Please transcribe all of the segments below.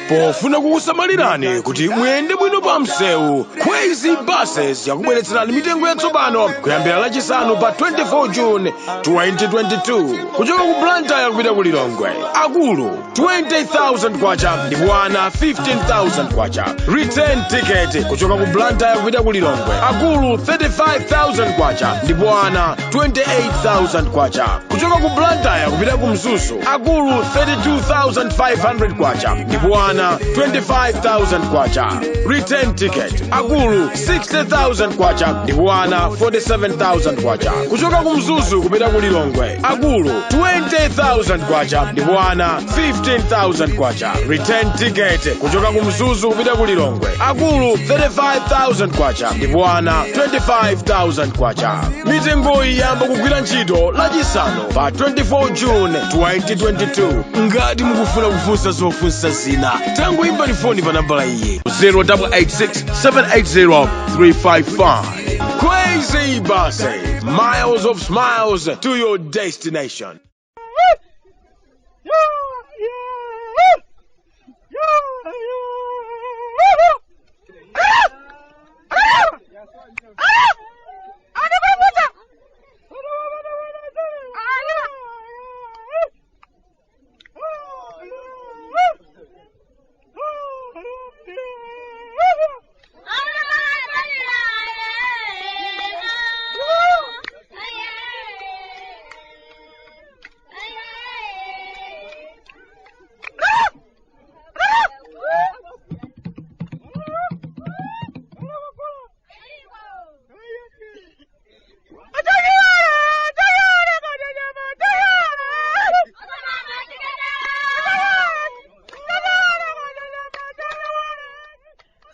Pofuna kukusamalirani kuti muyende bwino pa msewu, Kwezy Buses yakubweretserani mitengo yatsopano kuyambira Lachisanu pa 24 June 2022. Kuchoka ku Blantyre kupita ku Lilongwe, akulu 20,000 kwacha ndipo ana 15,000 kwacha. Return ticket kuchoka ku Blantyre kupita ku Lilongwe, akulu 35,000 kwacha ndipo ana 28,000 kwacha. Kuchoka ku Blantyre kupita ku Mzuzu, akulu 32,500 kwacha ndipo ana 25,000 kwacha. Return ticket, akulu 60,000 kwacha ndipo ana 47,000 kwacha. Kuchoka ku Mzuzu kupita ku Lilongwe, akulu 20,000 kwacha ndipo ana 15,000 kwacha. Return ticket kuchoka ku Mzuzu kupita ku Lilongwe, akulu 35,000 kwacha ndipo ana 25,000 kwacha. Mitengoyi yamba kugwira ntchito Lachisanu pa 24 June 2022. Ngati mukufuna kufunsa zofunsa zina, tangoimbani foni pa nambala iyi, 0886 780 355. Kwezy Buses, miles of smiles to your destination.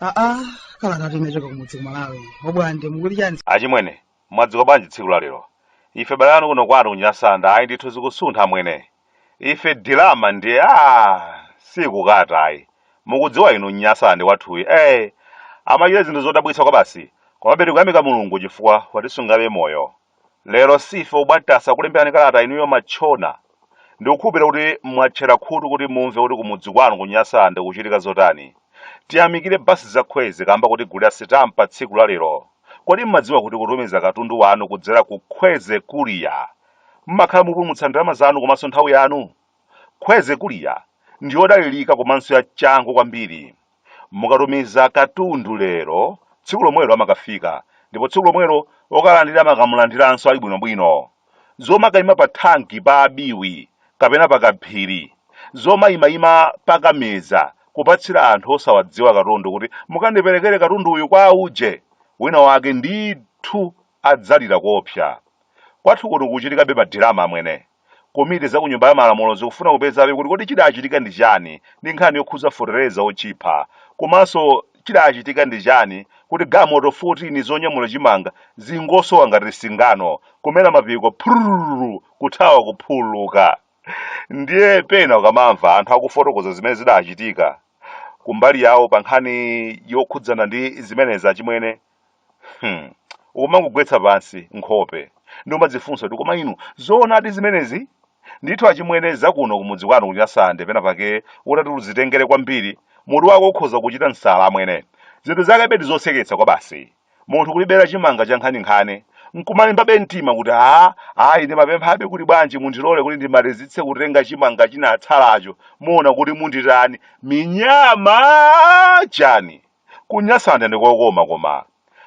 Aa, kalata tinachoka kumudzi ku Malawi. Obwande, mukuti chani? Achimwene, mwadzuka bwanji tsiku la lero? Ife bale anu kuno kwanu kuNyasanda, ayi ndithu zikusuntha amwene. Ife dilama ndiye sikukata ayi. Mukudziwa inu Nyasande wathuyi amachita zinthu zodabwitsa kwabasi. Komabe tikuyamika Mulungu chifukwa watisungabe moyo. Lero sife obwantasa kulemberani kalata inuyo matchona. Ndikukhulupirira kuti mwatchera khutu kuti mumve kuti kumudzi kwanu ku Nyasande kuchitika zotani. Tiyamikire basi za Kwezy kamba kotigulira sitampa tsiku la lero. Kodi mmadziwa kuti kutumiza katundu wanu kudzera ku Kwezy Courier mmakhala mukupulumutsa ndalama zanu komanso nthawi yanu? Kwezy Courier ndi yodalirika komanso ya changu kwambiri. Mukatumiza katundu lero, tsiku lomwelo amakafika ndipo tsiku lomwelo okalandira amakamulandiranso ali bwinobwino. Zomakaima pa thanki pa abiwi kapena pa kaphiri, zomaimaima pa kameza kupatsira anthu osawadziwa katundu kuti mukandiperekere katunduyu kwa auje, wina wake ndithu adzalira koopsa. Kwathu kuno kukuchitikabe madirama amwene. Komiti za ku Nyumba ya Malamulo zikufuna kupezabe kuti kodi chidachitika ndi chani ndi nkhani yokhudza fetereza otchipha komanso chidachitika ndi chani kuti galimoto 14 zonyamula chimanga zingosowa ngati singano, kumera mapiko phurururu kuthawa kuphuluka. Ndiye pena ukamamva anthu akufotokoza zimene zidachitika kumbali yawo pa nkhani yokhudzana ndi zimenezi achimwene, Umangogwetsa pansi nkhope ndi umadzifunsa kuti koma inu zoonadi zimenezi? Ndithu achimwene, zakuno kumudzi kwanu ku Nyasande pena pake utati uzitengere kwambiri mutu wako ukhoza kuchita nsala amwene. Zinthu zakebe ndi zoseketsa kwabasi. Munthu kulibera chimanga cha nkhaninkhani nkumalimbabe mtima kuti aa ayi ndimapemphabe kuti bwanji mundilole kuti ndimalizitse kutenga chimanga chinatsalacho muona kuti munditani minyama chani. Ku Nyasande ndi kokoma koma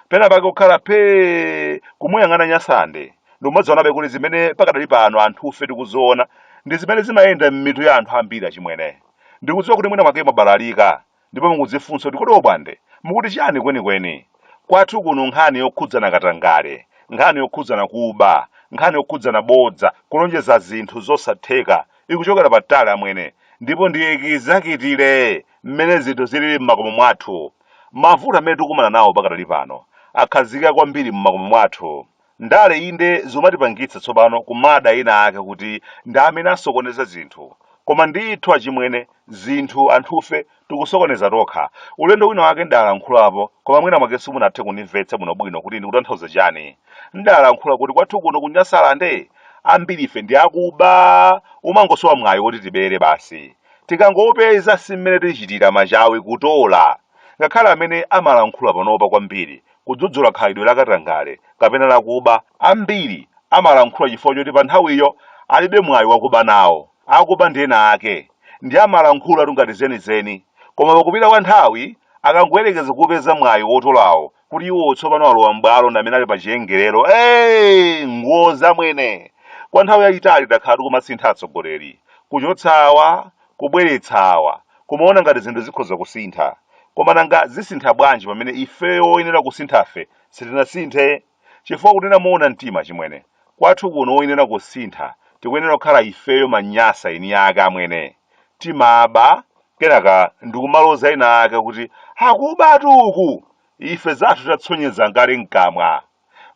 pena pake kukhala phee kumuyang'ana Nyasande ndikumadzionabe kuti zimene pakadali pano anthufe tikuziona ndi zimene zimayenda m'mitu ya anthu ambiri achimwene. Ndikudziwa kuti mwina mwake mwabalalika ndipo mukudzifunsa kuti kodi Obwande mukuti chani kwenikweni? Kwathu kuno nkhani yokhudzana katangale, nkhani yokhudzana kuba, nkhani yokhudzana bodza, kulonjeza zinthu zosatheka ikuchokera patali amwene ndipo ndi ekizakitile mmene zinthu zilili m'makomo mwathu. Mavuto amene tikukumana nawo pakadali pano akhazikika kwambiri m'makomo mwathu. Ndale inde zimatipangitsa tsopano kumada ena ake kuti ndi amene asokoneza zinthu. Koma ndithu achimwene, zinthu anthufe tikusokoneza tokha. Ulendo wina wake ndalankhulapo, koma mwina mwake simunathe kundimvetsa bwinobwino kuti ndikutanthauza chani. Ndalankhula kuti kwathu kuno ku Nyasalande, Ambiri ife ndi akuba, umangosowa mwayi woti tibere basi. Tikangoupeza si mmene tichitira machawi kutola. Ngakhale amene amalankhula panopa kwambiri kudzudzula khalidwe la katangale kapena la kuba, ambiri amalankhula chifukwa choti pa nthawiyo alibe mwayi wakuba nawo. Akuba ndi ena ake. Ndiye amalankhulatu ngati zenizeni. Koma pakupita kwa nthawi, akangoyerekeza kuupeza mwayi wotolawo, kuti iwo tsopano alowa m'bwalo ndi amene ali pa chiyengerero, ee, ngozi amwene! Kwa nthawi yayitali takhala tikumasintha atsogoleri, kuchotsa awa, kubweretsa awa, kumaona ngati zinthu zikhoza kusintha. Koma nanga zisintha bwanji pamene ifeyo oyenera kusinthafe sitinasinthe? Chifukwa kunena moona mtima achimwene, kwathu kuno oyenera kusintha tikuyenera kukhala ifeyo manyasa eni ake amwene. Timaba, kenaka ndikumaloza ena ake kuti akubatu uku! Ife zathu tatsonyeza kale mkamwa.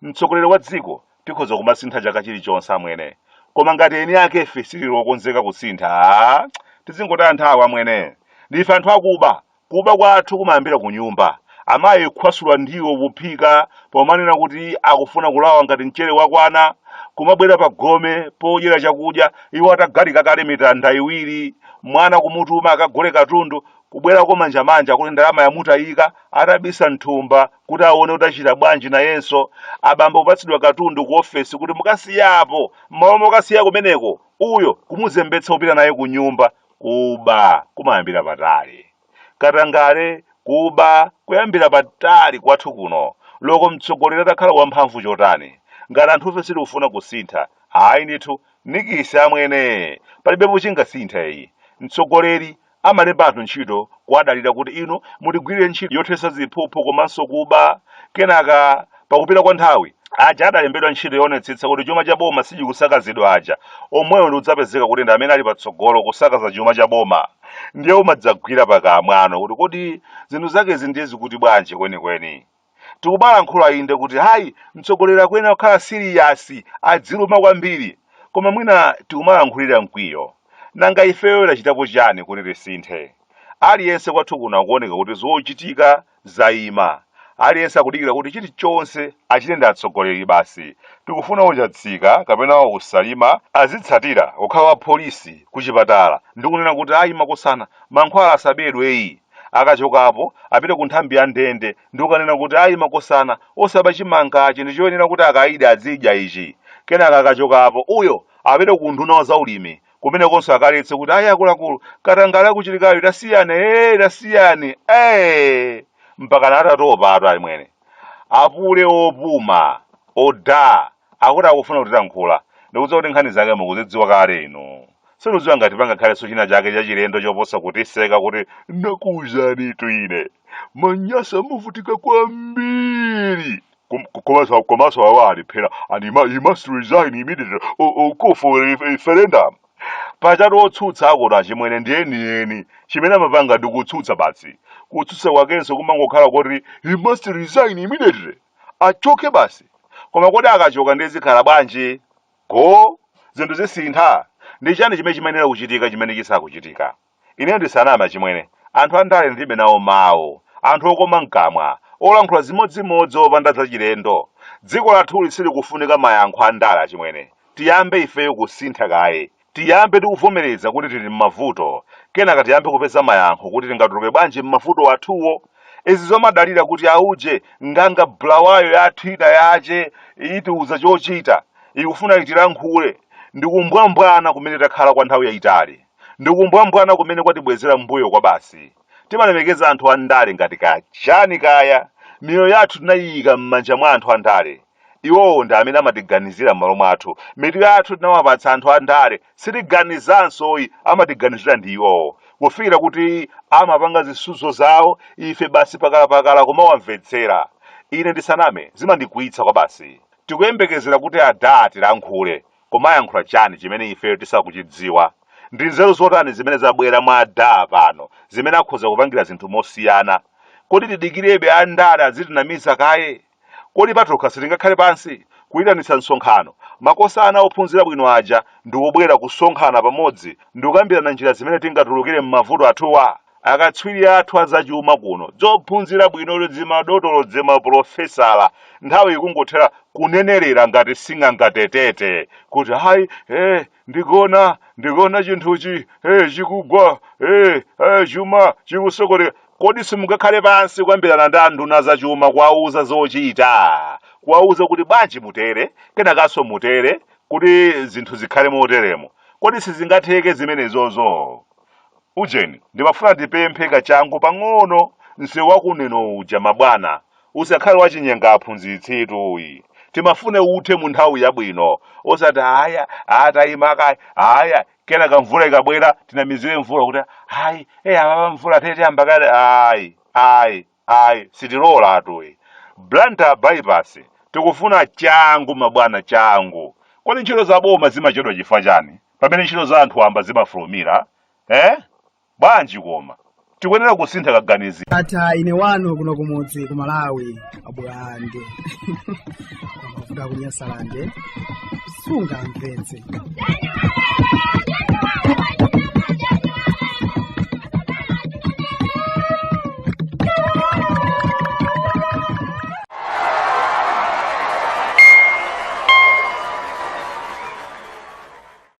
Mtsogoleri wa dziko tikhoza kumasintha chaka chilichonse amwene. Koma ngati eni akefe sitili okonzeka kusintha, aah, tizingotaya nthawi amwene. Ndife anthu akuba, Kuba kwathu kumayambira kunyumba. Amayi kukhwasula ndiwo pophika pomanena kuti akufuna kulawa ngati mchere wakwana, kumabwera pa gome podyera chakudya iwo atagalika kale mitanda iwiri, mwana kumutuma akagule katundu, kubwerako manjamanja kuti ndalama yamutayika atabisa mthumba kuti aone kuti achita bwanji nayenso, abambo kupatsidwa katundu ku ofesi kuti mukasiye apo, mmalo mokasiya kumeneko, uyo kumuzembetsa kupita naye kunyumba Kuba kumayambira patali. Katangale, kuba, kuyambira patali kwathu kuno. Loko mtsogoleri atakhala wamphamvu chotani, ngati anthufe sitikufuna kusintha, ayi ndithu, nikisi amwene! Palibepo chingasinthe ayi. Mtsogoleri amalemba anthu ntchito kuwadalira kuti inu mutigwirire ntchito yothetsa ziphuphu komanso kuba, kenaka pakupita kwa nthawi, aja adalembedwa ntchito yoonetsetsa kuti chuma cha boma sichikusakazidwa aja, omwewo ndikudzapezeka kuti ndi amene ali patsogolo kusakaza chuma cha boma. Ndiye umadzagwira pakamwano kuti kodi zinthu zakezi ndiye zikuti bwanji kwenikweni? Tikumalankhula inde kuti hayi mtsogoleri akuyenera kukhala siriyasi, adziluma kwambiri, koma mwina tikumalankhulira mkwiyo. Nanga ifeyo tachitapo chani kuti tisinthe? Aliyense kwathu kuno akuoneka kuti zochitika zaima. Aliyense akudikira kuti chilichonse achite ndi atsogoleri basi. Tikufuna wa ku Chatsika kapena wa ku Salima azitsatira kukhala wa polisi kuchipatala ndi kunena kuti ayi makosana mankhwala asabedwe yi. Akachokapo apite ku nthambi ya ndende ndi kukanena kuti ayi makosana osaba chimangachi ndi choyenera kuti akaidi azidya ichi. Kenaka akachokapo uyo apite ku unduna wa zaulimi kumenekonso akaletse kuti ayi akuluakulu katangale akuchitikayo tasiyani ee tasiyani ee mpakana atatopa atu amwene apule opuma oda akuti akufuna kutilankhula ndikudziwa kuti nkhani zake mukuzidziwa kale inu sindikudziwa ngati pangakhalenso china chake chachilendo choposa kutiseka kuti ndakuwuzanitu ine manyasa muvutika kwambiri Komanso awa alephera and he must resign immediately or call for a referendum. Pajatu otsutsa akuti achimwene ndi enieni chimene amapanga ndi kutsutsa basi. Kutsutsa kwakenso kumangokhala kuti he must resign immediately, achoke basi. Koma kodi akachoka ndiye zikhala bwanji? Go zinthu zisintha? Ndi chani chimene chimayenera kuchitika chimene chisakuchitika? Ineyo ndisaname achimwene, anthu andale ndilibe nawo mawu, anthu okoma mkamwa, olankhula zimodzimodzi opanda zachilendo. Dziko lathuli silikufunika mayankho andale achimwene. Tiyambe ifeyo kusintha kaye. Tiyambe ndi kuvomereza kuti tili m'mavuto, kenaka tiyambe kupeza mayankho kuti tingatuluke bwanji m'mavuto athuwo. Izi zomadalira kuti auje nganga Bulawayo yathu ina yache itiuza chochita, ikufuna itilankhule, ndi kumbwambwana kumene takhala kwa nthawi yayitali. Ndikumbwambwana kumene kwatibwezera m'mbuyo kwabasi. Timalemekeza anthu andale ngati kachani kaya. Miyoyo yathu tinayiyika m'manja mwa anthu andale. Iwowo ndi amene amatiganizira m'malo mwathu. Mitu yathu tinawapatsa anthu andale. Sitiganizansoyi, amatiganizira ndi iwowo. Kufikira kuti amapanga zisudzo zawo, ife basi pakalapakala kumawamvetsera. Ine ndisaname, zimandikwiyitsa kwabasi. Tikuyembekezera kuti adaa atilankhule, Koma ayankhula chani chimene ifeyo tisakuchidziwa? Ndi nzeru zotani zimene zabwera mwa adaa pano zimene akhoza kupangira zinthu mosiyana? Kodi tidikirebe andale azitinamiza kaye? Kodi patokha sitingakhale pansi, kuyitanitsa msonkhano, makosana ophunzira bwino aja ndikubwera kusonkhana pamodzi ndikukambirana njira zimene tingatulukire m'mavuto athuwa? Akatswiri athu azachuma kuno, dzophunzira bwino, dzimadotolo, dzimapulofesala, nthawi ikungothera kunenerera ngati sing'anga tetete kuti hayi, ndikuona chinthuchi chikugwa, chuma chikusokonekera. Kodi simungakhale pansi kukambirana ndi anduna zachuma, kuwauza zochita, kuwauza kuti bwanji mutere, kenakanso mutere, kuti zinthu zikhale moteremo? Kodi sizingatheke zimenezozo? Ujeni, ndimafuna ndipemphe kachangu pang'ono. Msewu wa ku Neno uja, mabwana, usakhale wachinyenga aphunzitsitu uyi. Timafune uthe mu nthawi yabwino, osati aya atayima kaye, aya kenaka mvula ikabwera tinamizire mvula kuti ayi, apapa mvula tete yamba kale. Ayi, ayi, ayi, sitilola atuyi. Blantyre bypass tikufuna changu, mabwana, changu. Kodi ntchito za boma zimachedwa chifukwa chani pamene ntchito za anthu wamba zimafulumira, eh? Bwanji? Koma tikuyenera kusintha kaganizi. Ata ine wanu kuno kumudzi ku Malawi, abwande pamavuto akunyasalande sungamvetse.